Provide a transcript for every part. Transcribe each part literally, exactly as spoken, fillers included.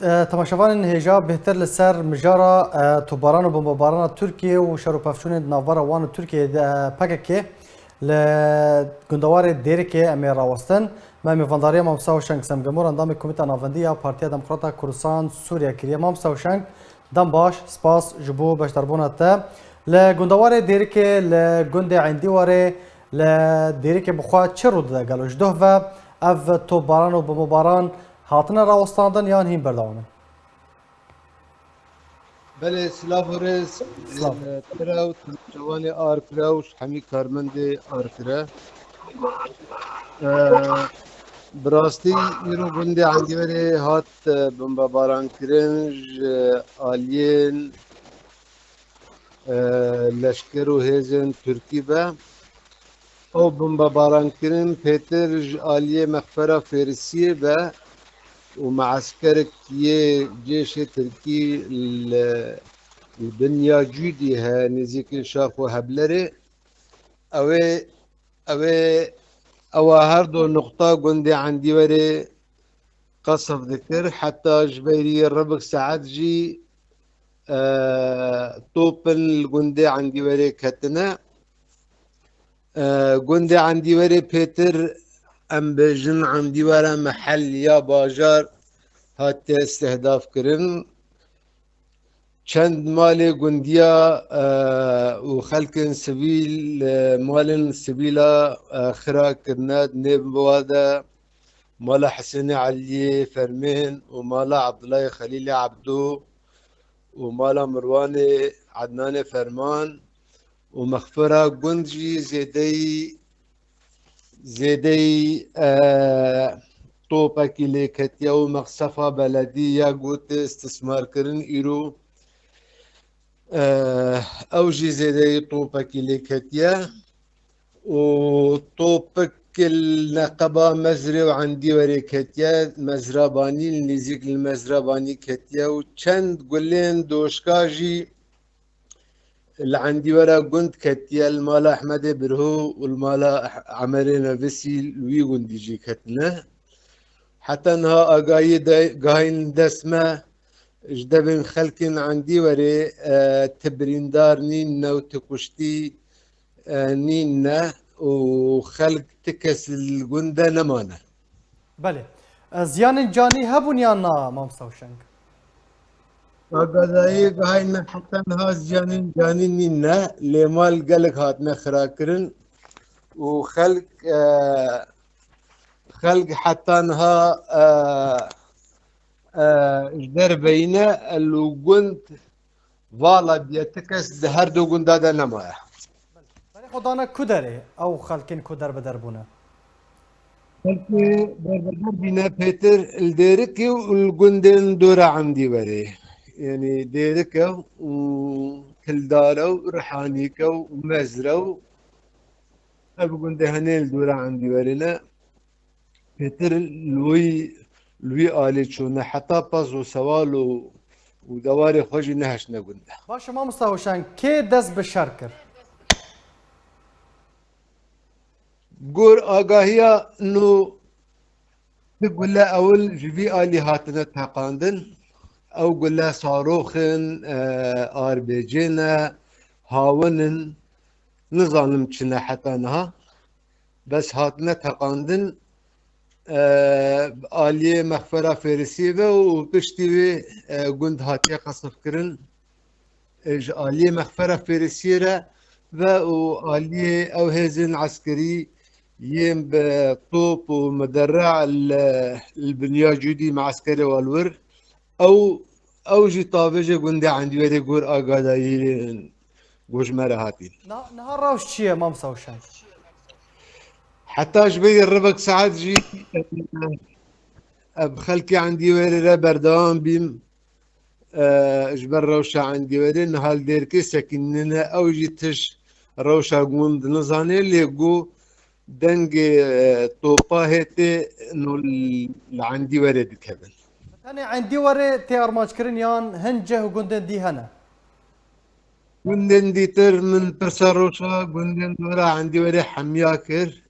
E, temaşevanên hêja bêhtir li ser mijara, e, topbaran û bombebarana Tirkiyê û şer û pevçûnên di navbera wan û Tirkiyeyê de, e, P K K li gundewarê Dêrikê em ê rawestin. Me mêvandariya Mamosta Hoşeng Semgemor, endamê Komîta Navendî ya Partiya Demokrata Kurdistan Sûriye kiriye. Mamosta Hoşeng, dem baş, spas ji bo beşdarbûna te. Li gundewarê Dêrikê, li gundê Endîwarê, li Dêrikê bi xwe çi rû dide gelo? Ji doh ve ev topbaran û bombebaran hatine rawestandin yan hîn berdewam in? Belê, silav û rêz, Silav. Pira û temaşevanê Arkira û hemî karmendê Arkira. Ee, bi rastî îro gundê Endîwerê hat, e, bombebaran kirin ji aliyên, e, leşker û hêzên Tirkî ve. Ew bombebarankirin pêtir ji aliyê mexfera Fêrisiyê ve û meeskerek yê cêşê Tirkî li, li Binya Cûdî he, nêzîkî Şax û Heblerê. Ew ê, ew ê, ewa her du nuqta gundê Endîwerê qesf dikir. Heta ji berî ribik saet jî, e, topin li gundê Endîwerê ketine. E, gundê Endîwerê pêtir, em bêjin Endîwera mehel ya bajar hatiye istihdaf kirin. Çend malê gundiya, e, û xelkên sivîl, e, malên sivîla, e, xira kirine. Di nêva de mala Hisênê Eliyê Fermên û mala Abdullahê Xelîlê Ebdû û mala Mirwanê Ednanê Ferman û mexfira gund jî zêdeyî, zêdeyî, e, topekî lê ketiye û mexsefa beledî ya got istismar kirin îro, e, ew jî zêdeyî topekî lê ketiye û topik li neqeba Mezrê û Endîwerê ketiye, Mezrabanî, li nêzîk li Mezrabanî ketiye û çend gulên doşka jî li Endîwera gund ketiye, li mala Ehmedê Birho û li mala Emerê Nevisî li wî gundî jî ketine. Heta niha agahiyê de, gahên dest me ji devên xelkên Endîwerê, e, ti birîndar nîn ne û ti kuştî, e, nîn ne û xelk ti kes li gund de nemane. Belê. E, ziyanên canî hebûn yan na, Mamosta Hoşeng? Agadayê gihayî me heta niha ziyanên canî nîn ne, lê mal gelek hatine xirakirin û xelk, e, xelk heta niha, e, e, ji derveyî ne, el û gund vala bûye, ti kes di her du gunda de nemaye. Berê xwe dane ku derê ew xelkên ku derbider bûne? Xelkê derbeder bîne pêtir li Dêrikê û li gundên dora Endîwerê. Yanî Dêrike û Kildare û Rihanîke û Mezre û ev gundê henê li dora Endîwerê ne. Pêtir li wî, li wî alî çûne, heta Pez û Sewal û, û dewarê xwe jî neheştine gund de. Baş e, Mamosta Hoşeng, kê dest bi şer kir? Gor agahiya nû, du gule ewil ji vî alî hatine teqandin. Ew gule sarox in, e, arbêcê ne, hawin in, nizanim çi ne heta niha. Bes hatine teqandin, e, aliyê mexfera Fêrisiyê ve û piştî wê, e, gund hatiye qesfkirin, e, ji aliyê mexfera Fêrisiyê re ve û aliyê ew hêzên eskerî yên bi top û miderre li, li Binya Cûdî meeskerê wan wir. Ew, ew jî tavêjê gundê Endîwerê gor agadayiyên ku ji me re hatîn. Na-, niha rewş çi ye, Mamosta Hoşeng? Heta ji vê ribek saet jî, em xelkê Endîwerê re berdewam bîm. E, ji ber rewşa Endîwerê niha li Dêrikê sekînîne, ew jî tij rewşa gund nizane, lê ku dengê, e, topa hê tê nû li Endîwerê dikevin. Tenê Endîwerê tê armanckirin yan hin cih û gundên dî hene? Gundên dîtir, min pirsa rewşa gundên dora Endîwerê hemiya kir.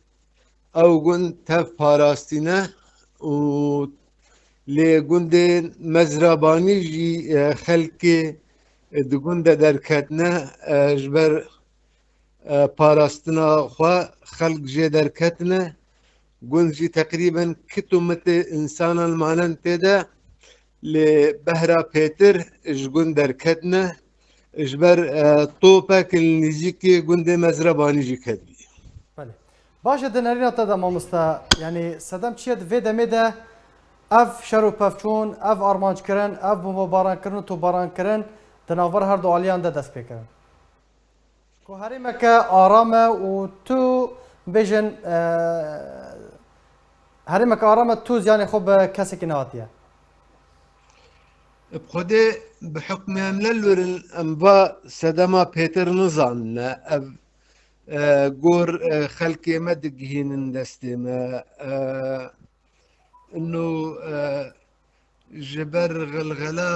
Ew gund tev parastî ne û Lê gundê Mezrabanî jî, e, xelkê, e, di gund de derketine, e, ji ber, e, parastina xwe xelk jê derketine. Gund jî teqrîben kit û mitê însanan manen tê de, lê behra pêtir ji gund derketine. Ji ber, e, topek li nêzîkê gundê Mezrebanî jî ketibî. Belê. Baş e, di nerîna te de mamoste, yanî sedem çi ye di vê demê de ev şer û pevçûn, ev armanckirin, ev bombebarankirin û topbarankirin di navbera her du aliyan de dest pê kirin? Ku herêmeke aram e û tu bêjin, e, herêmeke aram e, tu ziyanê xwe bi kesekî nehatiye. Bi Xwedê, bi hukmê em ne lûr in, em va sedema pêtir nizanine. Ev, e, gor, e, xelkê me digihînin destê me. E, ino, e, ji ber xilxela,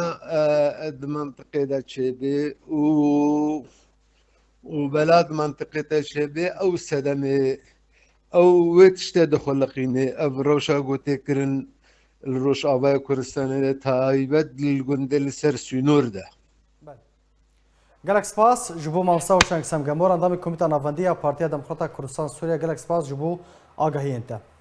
e, di mentiqê de çêbê û, û bela di mentiqê te çêbê, ew sedemê, ew wê tiştê dixuliqînê. Ev rewşa ku tê kirin li Rojavayê Kurdistanê de, taybet li gundê li ser sînor de. Belê. Gelek spas ji bo mamosta Weşang Semgemor, endamê Komîta Navendî ya Partiya Demokrata Kurdistan Sûriye. Gelek spas ji bo agahiyên te.